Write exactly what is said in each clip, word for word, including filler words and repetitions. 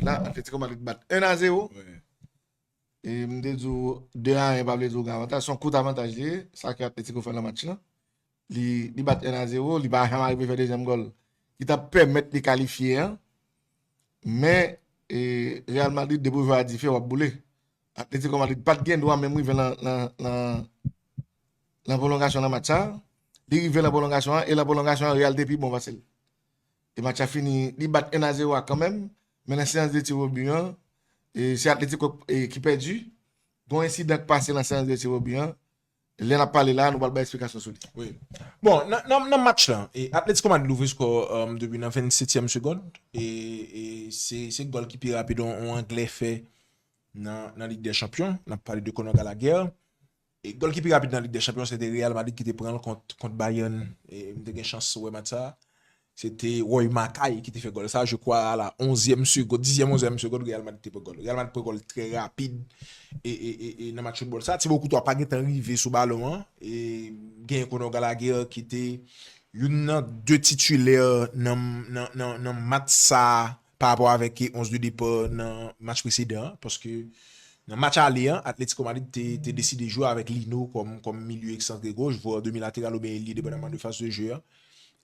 la, Atletico Madrid bat un à zéro. E m te di w de a en pa vle di w gen avantaj. Se yon kout avantaj li ye, sa ke Atletico fè nan match lan. Li, li bat un à zéro, li pa janm arive fè dezyèm gòl ki t ap pèmèt li kalifye an. Men, e, Real Madrid, depi w jwe a dife, w ap boule. Atletico Madrid pa t gen dwa menm rive nan, nan, nan, nan pwolongasyon nan match sa. Li rive nan pwolongasyon an, e nan pwolongasyon an, Real te pi bon pase l. E match la fini, li bat un à zéro a kanmenm, men nan seyans de tir au but an, e se Atletico, e, ki pèdi. Gon ensidan k pase nan seyans de tir au but an. Lè n ap pale la, nou pral bay esplikasyon sou li. Wi. Bon, nan, nan, nan match lan, e Atletico Madrid louvri skò, um, depi nan vennsetyèm segond. E, e se, se gòl ki pi rapid yon, yon Anglè fè nan, nan Lig dè Chanpyon. N ap pale de Conor Gallagher. E gòl ki pi rapid nan Lig dè Chanpyon, se te Real Madrid ki te pran l kont, kont Bayern. E m te gen chans wè match sa. Se te Roy Makaay ki te fè gòl sa, je crois, à la onzième seconde, dizyèm, onzième seconde, Real Madrid te pran gòl. Real Madrid pran gòl trè rapid e, e, e, e nan match foutbòl sa. Thibaut Courtois pa gentan rive sou balon an. E gen Conor Gallagher ki te youn nan de titilè nan, nan, nan, nan match sa pa rapò avèk onz de depa nan match presedan an. Paske nan match ale an, Atletico Madrid te, te deside jwe avèk Lino kòm, kòm milye eksantre goch, vwa demi lateral oubyen elye, depandaman de faz de jeu an.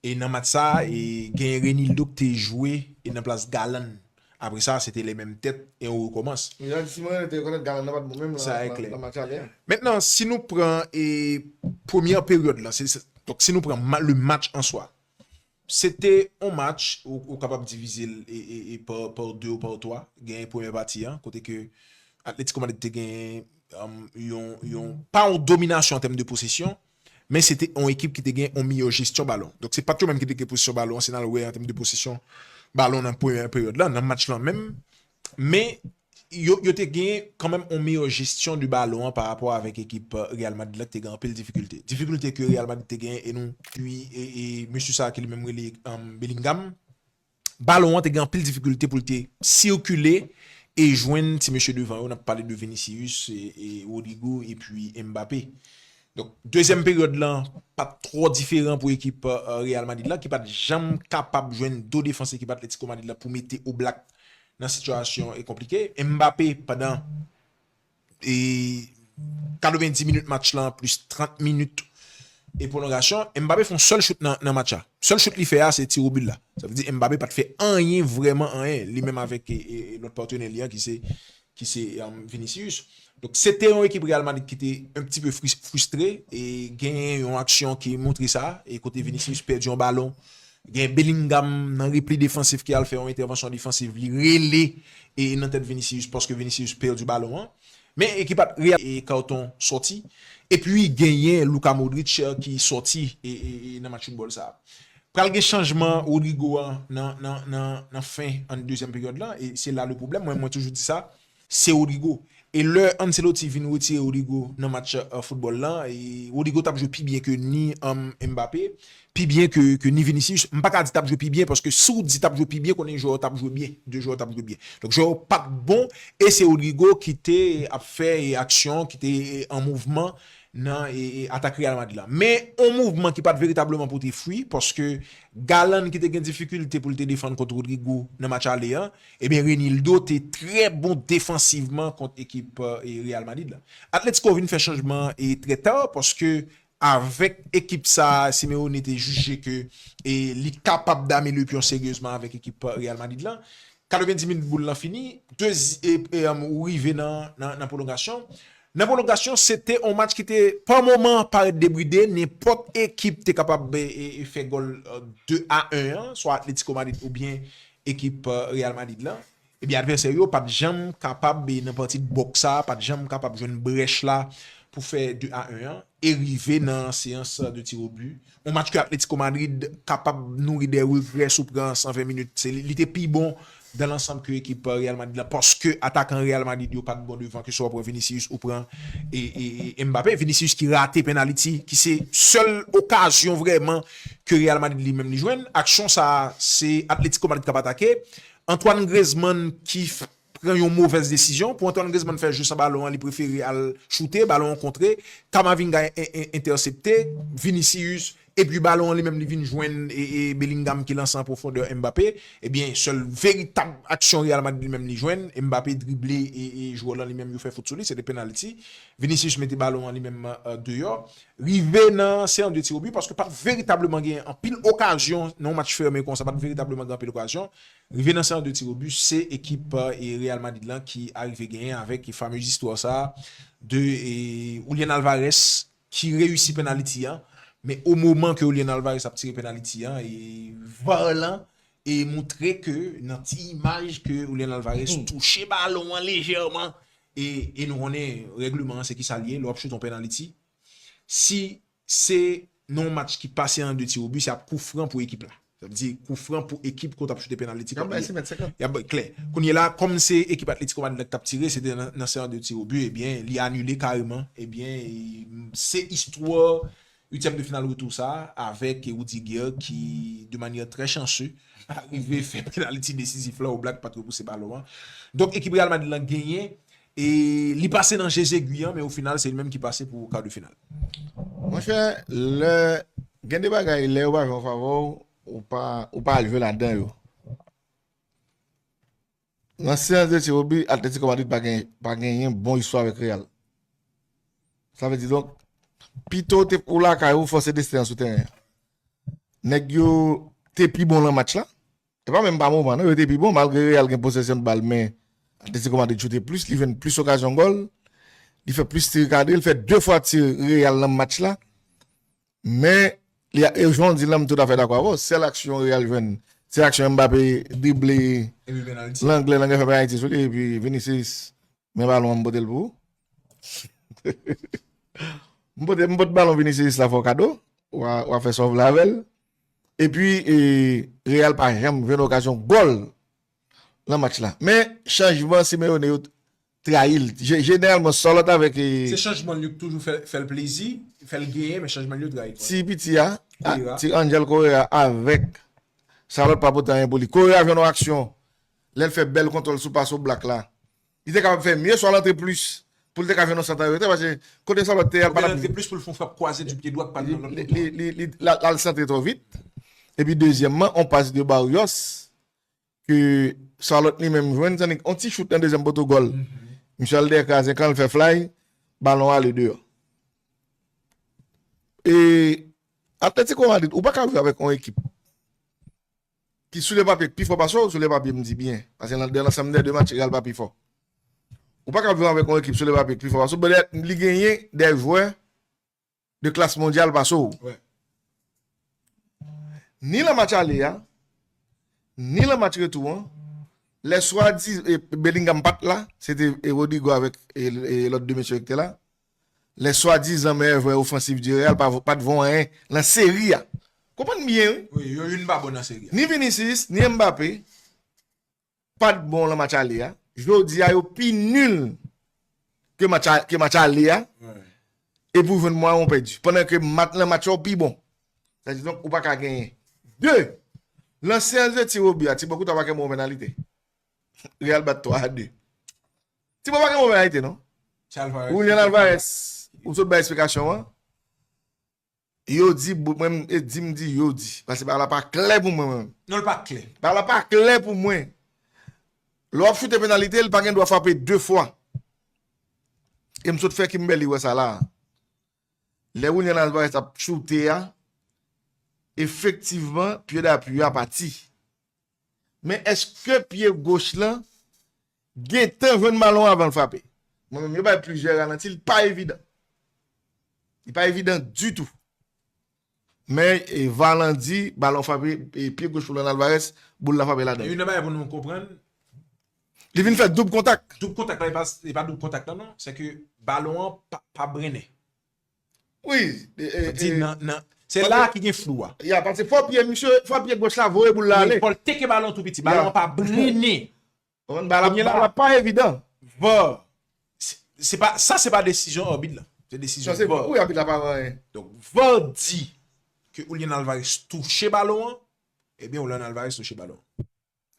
E nan match sa, e, gen Reinildo ki te jwe e nan plas Galán. Apre sa, se te les mêmes têtes e on recommence. Jan Simon te rekonèt Galán nan pa t bon menm nan match ale a. Mentnan, si nou pran e, premyè peryòd lan, se, se, donk si nou pran ma, le match an swa, se te on match ou, ou kapab divize l e, e, e pa, pa de ou pa twa. Gen premyè pati an, kote ke Atletico Madrid te gen um, yon, yon, pa yon dominasyon an tèm de posesyon, men se te yon ekip ki te gen yon meyè jesyon balon. Donk, se pa t yo menm ki te gen posesyon balon an, si n al wè an tèm de posesyon balon nan premyè peryòd la, nan match lan menm. Men, yo, yo te gen kanmenm yon meyè jesyon de balon an pa rapò avèk ekip Real Madrid la ki te gen anpil difikilte. Difikilte ke Real Madrid te gen, e nou, e, e mesye sa ki li menm rele um, Bellingham. Balon an te gen anpil difikilte pou l te sikile e jwenn ti mesye devan yo. N ap pale de Vinicius, e, e Rodrygo epi Mbappé. Donk, dezyèm peryòd lan pa t twò diferan pou ekip uh, Real Madrid la, ki pa t janm kapab jwenn do defans ekip Atletico Madrid la pou mete Oblak nan sitiyasyon e konplike. Mbappé, pandan e katrevenndis minit match lan, plis trant minit e pwolongasyon, Mbappé fè yon sèl chout nan, nan match la. Sèl chout li fè a, se tir au but la. Sa vle di Mbappé pa t fè anyen, vrèman anyen, li menm avèk e, e, e lòt patnè li an ki se, ki se um, Vinicius. Donk, se te yon ekip Real Madrid ki te un petit peu fris, fristre, e genyen yon aksyon ki montre sa, e kote Vinicius pèdi yon balon, gen Bellingham nan repli defansif ki al fè yon entèvansyon defansiv, li rele e nan tèt Vinicius paske Vinicius pèdi balon an. Men ekip Real e katon sòti. Epi genyen Luka Modric ki sòti e, e, e nan match foutbòl sa. Pral gen chanjman Rodrygo an nan, nan, nan, nan fen an dezyèm peryòd lan. E se la le pwoblèm. Mwen, mwen toujou di sa. Se Rodrygo. E lè Ancelotti vin retire Rodrygo nan match uh, foutbòl lan, e Rodrygo t ap jwe pi byen ke ni um, Mbappé, pi byen ke, ke ni Vinicius. M pa ka di t ap jwe pi byen, paske si w di t ap jwe pi byen, konnen jwè yo t ap jwe byen. De jwè yo t ap jwe byen. Donk, jwè yo pa t bon, e se Rodrygo ki te ap fè e, aksyon, ki te e, an mouvman nan e, e, atak Real Madrid la. Men, on mouvman ki pa t veritableman pote fwi, paske Galán ki te gen difikilte pou l te defann kont Rodrygo nan match ale an, ebyen, Reinildo te trè bon defansivman kont ekip e, Real Madrid la. Atletico vin fè chanjman e trè ta, paske avèk ekip sa, Simeone te jije ke e, li kapab dame le pyon seryezman avèk ekip Real Madrid la. Katrevenndis minit boul lan fini, dezi, e, e, um, ou rive nan, nan, nan pwolongasyon. Nan pwolongasyon, se te yon match ki te, pa moman, parèt debride. Nenpòt ekip te kapab e, e, e fè gòl uh, de a en an, swa Atletico Madrid oubyen ekip uh, Real Madrid la. Ebyen, advèsè yo pa t janm kapab, e, nan pati bòks sa, pa t janm kapab jwenn brèch la pou fè de a en an e rive nan seyans de tir au but. Yon match ke Atletico Madrid kapab nouri de regrè si w pran san ven minit. Se li, li te pi bon dans l'ensemble ke ekip Real Madrid la, paske atakan Real Madrid yo pa t bon devan, ke swa w pran Vinicius ou pran e, e, e Mbappé. Vinicius ki rate penaliti, ki se sèl okazyon vrèman ke Real Madrid li menm li jwenn. Aksyon sa, se Atletico Madrid k ap atake. Antoine Griezmann ki pran yon movèz desizyon. Pou Antoine Griezmann fè je san balon an, li prefere al choute, balon an kontre, Camavinga entèsepte, Vinicius Epi balon an li menm li vin jwenn e, e Bellingham ki lanse an pwofondè Mbappé. Ebyen, sèl veritab aksyon Real Madrid li menm li jwenn, Mbappé drible e, e jwè lan li menm yo fè fot sou li, se te penaliti. Vinicius mete balon an li menm deyò. Rive nan se an de ti obi, paske pa t veritableman gen anpil okazyon nan yon match fèmen konsa, pa t veritableman gen anpil okazyon. Rive nan se an de ti obi, se ekip e Real Madrid lan ki arive genyen avèk e fameuz istwa sa de e Julian Alvarez ki reyisi penaliti an, men o moman ke Julian Alvarez ap tire penaliti an, e var lan e montre ke nan ti imaj ke Julian Alvarez touche balon an lejèman, e, e nou konnen règleman an se kisa l ye, lè w ap choute yon penaliti, si se nan yon match ki pase an de ti obi, se ap kou fran pou ekip la. Sa vle di kou fran pou ekip kote w ap choute penaliti kòm li ye. Y ap klè. Kounye la, kòm se ekip Atletico Madrid la ki t ap tire, se te nan, nan se an de ti obi, ebyen, li anile kareman. Ebyen, se istwa uityèm de final retou sa avèk Rudiger ki, de manyè trè chanse, arive fè penaliti desizif la, Oblak pa t repouse balon an. Donk, ekip Real Madrid lan genyen, e li pase nan je zegwi an, men o final, se li menm ki pase pou ka de final. Monchè, lè gen de bagay, lè yo pa jwe an favè w, ou pa, ou pa al jwe ladan yo. Nan seyans de ti obi, Atletico Madrid pa gen, pa genyen bon istwa avèk Real. Sa vle di donk, pito te ou lakay ou fòse desten an sou teren an. Nèg yo te pi bon nan match la. E pa menm pa moman non, yo te pi bon malgre Real gen posesyon bal men Atletico Madrid choute plis, li jwenn plis okazyon gòl, li fè plis tir kadre, li fè de fwa tir Real nan match la. Men, li, e jan w di l lan, m toutafè dakò avè w. Sèl aksyon Real jwenn, se aksyon Mbappé drible Langlè, Langlè fè penaliti sou li, epi Vinicius, men balon an, m pote l pou ou. M pote, m pote balon Vinicius la fè w kado, w a, w a fè sa w vle avè l. Epi, e, Real pa janm jwenn okazyon gòl nan match la. Men, chanjman Simeone yo trayi l. Jeneralman, Charlotte avèk. Se chanjman l yo k toujou fè l plezi, fè l genyen, men chanjman l yo trayi l. Ti piti a, ti Angel Correa avèk Charlotte pa pote anyen pou li. Correa jwenn yon aksyon, lè l fè bèl kontwòl sou pas Oblak la. Li te kapab fè mye, swa l antre plis, pou l te ka jwenn yon sant an retè, paske kote Charlotte te a, l pa t ap. Li antre plis pou l fè yon frap kwaze di pye dwat pa l nan lòt kote. Li, li, li, l al santre twò vit. Epi dezyèmman, on pas de Barrios, ke Charlotte li menm jwenn, tandik on ti chout nan dezyèm poto gòl. Misye al dèyè kraze, kan l fè flay, balon ale deyò. E Atletico Madrid, ou pa ka jwe avèk on ekip ki sou le papye pi fò pase w, sou le papye m di byen. Paske nan, nan lansanm dè de match, Real pa pi fò. Ou pa ka jwe avèk on ekip sou le papye ki pi fò pase w, men li genyen de jwè de klas mondyal pase w. Ni nan match ale a, ni nan match retou an, lè swadiz-, e, Bellingham pa t la, se te, e, Rodrygo avèk, e, e, lòt de mesye ki te la. Lè swadizan meyè jwè ofansif di Real pa, pa t voye anyen nan seri a. Konprann byen, wi. Wi, yo youn pa bon nan seri a. Ni Vinicius, ni Mbappé, pa t bon nan match ale a. Jodi a, yo pi nil ke match a, ke match ale a. Epi w jwenn mwayen w pèdi. Pandan ke mat-, nan match la, w pi bon. Sa di donk, ou pa ka genyen. De, nan seyans de ti obi a, Thibaut Courtois pa gen bon penalite. Real bat twa a de. Thibaut pa gen bon penalite, non. Julian Alvarez, ou sot bay eksplikasyon an. Yo di, mwen, e di m di, yo di. Paske bagay la pa klè pou mwen, mwen. Non, l pa klè. Bagay la pa klè pou mwen. Lè w ap choute penalite, li pa gen dwa frape de fwa. E m sot fè Kimberly wè sa la. Lè Julian Alvarez ap choute a, efektivman, pye dapui a pati. Men èske pye goch lan gentan jwenn balon avan l frape? Mwen menm, yo bay plizyè ralanti, li pa evidan. Li pa evidan ditou. Men, e, var lan di, balon frape, e, pye goch Julian Alvarez, boul la frape ladan. Youn nan bagay pou nou konprann. Li vin fè doub kontak. Doub kontak la, e pa, e pa doub kontak la, non. Se ke balon an pa, pa brennen. Wi. Sa vle di nan, nan, se la ki gen flou a. Ya, paske fò pye misye, fò pye goch la voye boul la ale. Wi, fò l teke balon tou piti. Balon an pa brennen. Kounye a la, pa evidan. Var. Se, se pa, sa se pa desizyon abit la. Se desizyon var. Wi, abit la pa wè anyen. Donk, var di ke Julian Alvarez touche balon an, ebyen, Julian Alvarez touche balon an.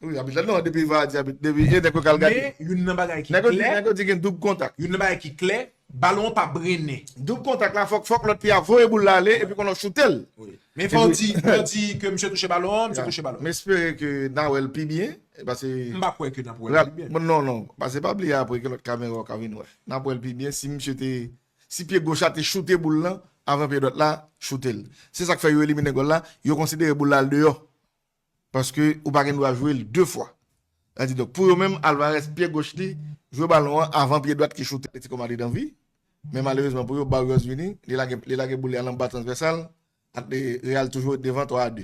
Wi, abit la, non, depi var di, abit, depi, e, nèg yo k al gade. Men, youn nan bagay ki klè. Nèg yo di, nèg yo di gen doub kontak. Youn nan bagay ki klè, Balon an pa brennen. Doub kontak la, fòk, fòk lòt pye a voye boul la ale, epi konnen w choute l. Wi. Men fò w di, fò w di ke misye touche balon an, misye touche balon an. M espere ke n a wè l pi byen, paske M pa kwè ke n ap wè l pi byen. Non, non, paske pa bliye apre ke lòt kamera w ka vin wè. N ap wè l pi byen si misye te, si pye goch la te choute boul lan, avan pye dwat la choute l. Se sa k fè yo elimine gòl la, yo konsidere boul la al deyò. Paske ou pa gen dwa jwe l de fwa. Sa di donk, pou yo menm, Alvarez, pye goch li, jwe balon an avan pye dwat ki choute Atletico Madrid anvi. Men malerezman pou yo, Barrios vini, li lage, li lage boul li al anba transvèsal, Atle-, Real toujou devan twa a de.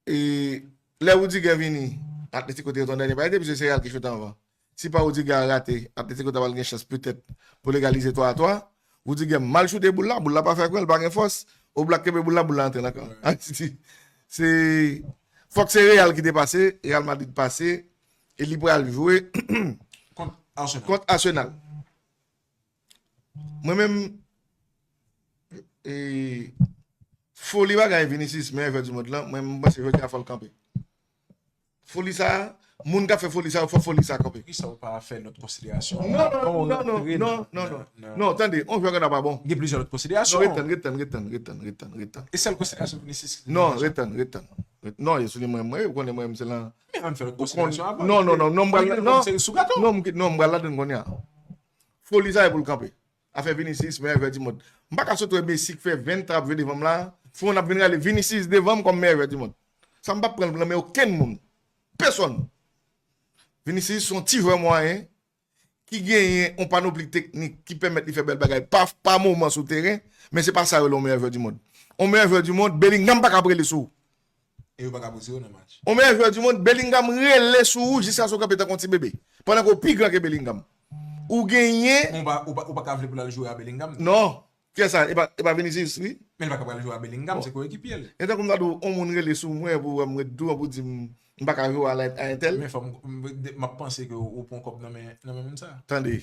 E lè Rudiger vini, Atletico te reton dènye parite, piske se Real ki choute anvan. Si pa Rudiger a rate, Atletico ta pral gen chans petèt pou l egalize twa a twa. Rudiger mal choute boul la, boul la pa fè kwè, l pa gen fòs. Oblak kenbe boul la, boul la antre nan kan. Se, fòk se Real ki te pase, Real Madrid pase, e li pral jwe Kont Arsenal. Kont Arsenal. Mwen menm, e, foli bagay Vinicius, meyè jwè di mond lan, mwen m panse jodi a fò l kanpe. Foli sa, moun k ap fè foli sa, fò foli sa kanpe. Poukisa ou pa fè lòt konsiderasyon? Non, non, non, non, non, non, non, non, tande, on jwè ganda pa bon. Gen plizyè lòt Non, konsiderasyon. ret tann, ret tann, ret tann, ret tann, ret tann, ret tann. E sèl konsiderasyon Vinicius ki te Non, deja. Ret tann, ret tann. Ret- Non, yo sou li mwen, mwen, ou konnen mwen, se lan. Men ann fè lòt konsiderasyon avan. Non, non, non, non, m pral, Mwen non, se sou gato. Non, m kit- non, m pral ladann kounye a. Foli sa e pou l kanpe. Afè Vinicius, meyè jwè di mond. M pa ka sot wè Messi k fè ven trap jwe devan m la. Fò n ap vin rale Vinicius devan m kòm meyè jwè di mond. Sa m p ap pran l nan men okenn moun. Pèsòn. Vinicius se yon ti jwè mwayen ki genyen yon panopli teknik ki pèmèt li fè bèl bagay pa, pa moman sou teren, men se pa sa yo rele yon meyè jwè di mond. Yon meyè jwè di mond, Bellingham pa ka ap rele sou ou. E yo pa ka poze yo nan match. Yon meyè jwè di mond, Bellingham rele sou ou jiskaske w kanpe tankou yon ti bebe. Pandan ke w pi gran ke Bellingham. Ou genyen. Ou pa, ou pa, ou pa ka vle pou l al jwe a Bellingham? Non. Kiyès sa? E pa, e pa Vinicius, wi? Men l pa ka pral jwe a Bellingham, se koyekipye l. E tankou m ta di w, yon moun rele sou mwen pou wè m ret dou an pou di m, m pa ka jwe a la- a entèl. Men fò m, m, m ap panse ke ou pran kòb nan men, nan men moun sa. Tande.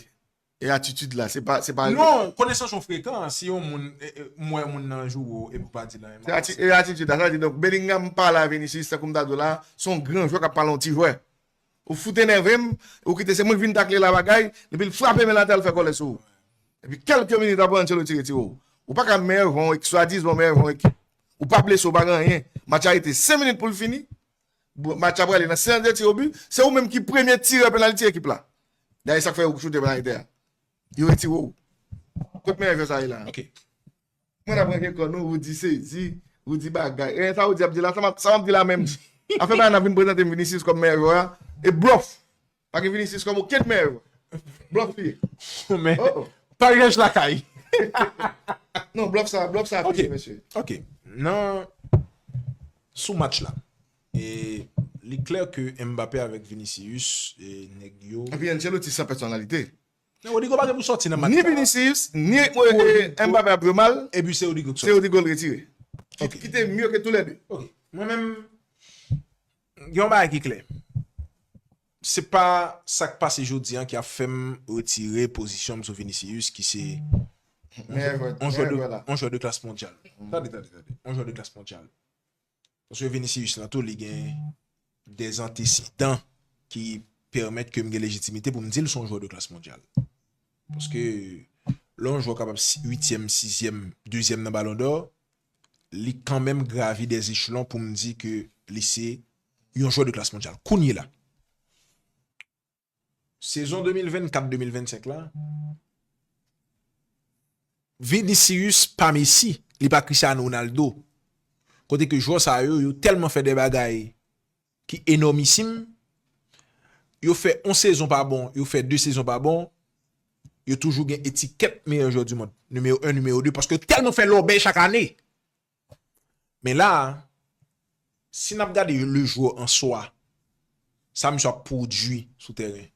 E atitid la, se pa, se pa. Non, konesans ou frekan, si yon moun, e, e, m wè moun nan jou ou, epi ou pa di l anyen, m Se ap ati- e atitid la, sa di, donk, Bellingham pale a Vinicius, tankou m ta di w la, se yon gran jwè k ap pale yon ti jwè. Ou fout enève m, ou kite se mwen k vin takle la bagay, epi l frape men l atè, l fè kòlè sou ou. Epi kèlke minit apre, Ancelotti retire w. Ou pa ka meyè jwè yon ekip, swadizan meyè jwè yon ekip. Ou pa blese, ou pa gen anyen. Match la rete senk minit pou l fini. Bon, match la prale nan seyans de ti o bi, se ou menm ki premye tirè penaliti ekip la. Dayè sa k fè yo choute penalite a. Yo retire w. Kot meyè jwè sa ye la? Ok. Mwen ap ranke kò nou, ou di sezi, ou di bagay. E sa ou di ap di la, sa m ap, sa m ap di la menm. Afè pa n ap vin prezante m Vinicius kòm meyè jwè a. E blòf. Pa gen Vinicius kòm okenn meyè jwè. Blòf li ye. Men, Oh, oh. pa gen lakay. Non, blòf sa, blòf sa Ok. Fini, mesye. Ok. Nan, sou match la, e li klè ke Mbappé avèk Vinicius, e nèg yo. Epi Ancelotti san pèsonalite. Non, Rodrygo pa gen pou sòti nan match Ni la. Vinicius, ni e, e, Mbappé ap jwe mal, Epi se Rodrygo ki se sòti. Rodrygo l retire. Ki, Ok. ki te mye ke tou lè de. Ok. Mwen menm, gen yon bagay ki klè. Se pa sa k pase jodi an ki ap fè m retire pozisyon m sou Vinicius, ki se Meyè jwè, yon jwè meyè de, jwè la. yon jwè de klas mondyal. Tande, tande, tande. Yon jwè de klas mondyal. Paske Vinicius la tou, li gen dè antesedan ki pèmèt ke m gen lejitimite pou m di l se yon jwè de klas mondyal. Paske lè yon jwè kapab si- uityèm, sizyèm, dezyèm nan Balon dò, li kanmenm gravi dè echelon pou m di ke li se yon jwè de klas mondyal. Kounye la, sezon de mil vennkat de mil vennsenk la, Vinicius pa Messi, li pa Cristiano Ronaldo. Kote ke jwè sa yo, yo tèlman fè de bagay ki enòmisim, yo fè yon sezon pa bon, yo fè de sezon pa bon, yo toujou gen etikèt meyè jwè di mond, nimewo en, nimewo de, paske yo tèlman fè lòbèy chak ane. Men la, si n ap gade le jwè an swa, sa misye ap pwodui sou tèren.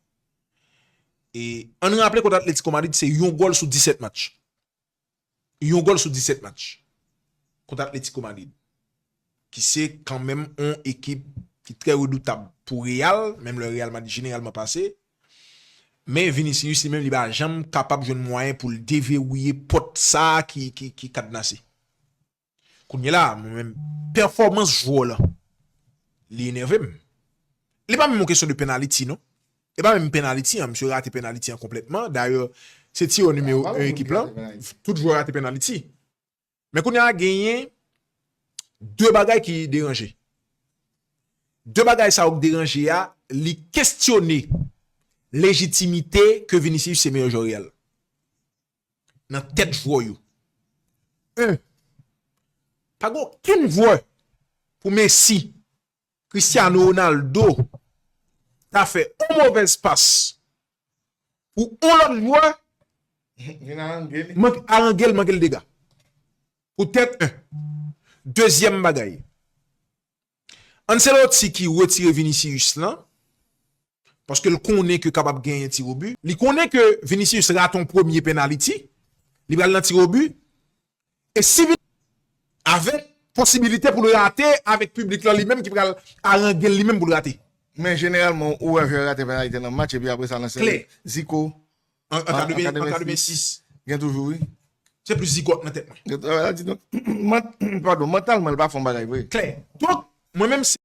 E ann raple kont Atletico Madrid, se yon gòl sou disèt match. Yon gòl sou disèt match. Kont Atletico Madrid. Ki se kanmenm yon ekip ki trè redoutab pou Real, menm lè Real Madrid jeneralman pase. Men Vinicius li menm, li pa janm kapab jwenn mwayen pou l deverwouye pòt sa a ki, ki, ki kadnase. Kounye la, mwen menm, pèfòmans jwè la, li enève m. Li pa menm yon kesyon de penaliti, non. E pa menm penaliti an, misye rate penaliti an konplètman. Dayè, se tirè nimewo en ekip lan. Tout jwè rate penaliti. Men kounye a genyen de bagay ki deranje. De bagay sa yo k deranje a, li kestyone lejitimite ke Vinicius se meyè jwè Real. Nan tèt jwè yo. En, pa gen okenn jwè pou Messi, Cristiano Ronaldo ta fè yon movèz pas pou yon lòt jwè, mank, alange l, manke l dega. Poutèt, en. Dezyèm bagay, Ancelotti ki retire Vinicius lan, paske l konnen ke kapab genyen tirobi. Li konnen ke Vinicius rate yon premye penaliti, li pral nan tirobi. E si Vin-, avèk posibilite pou l rate, avèk piblik lan li menm ki pral arange l li menm pou l rate. Men jeneralman, ou wè jwè rate penalite nan match, epi apre sa nan seri. Klè. Zico, an, an katreven, an katrevensis, gen toujou, wi. Se plis Zico nan tèt mwen. Gen, euh, di nou, man-, padon, mantalman, li pa fè yon bagay vre. Klè. Donk, mwen menm, se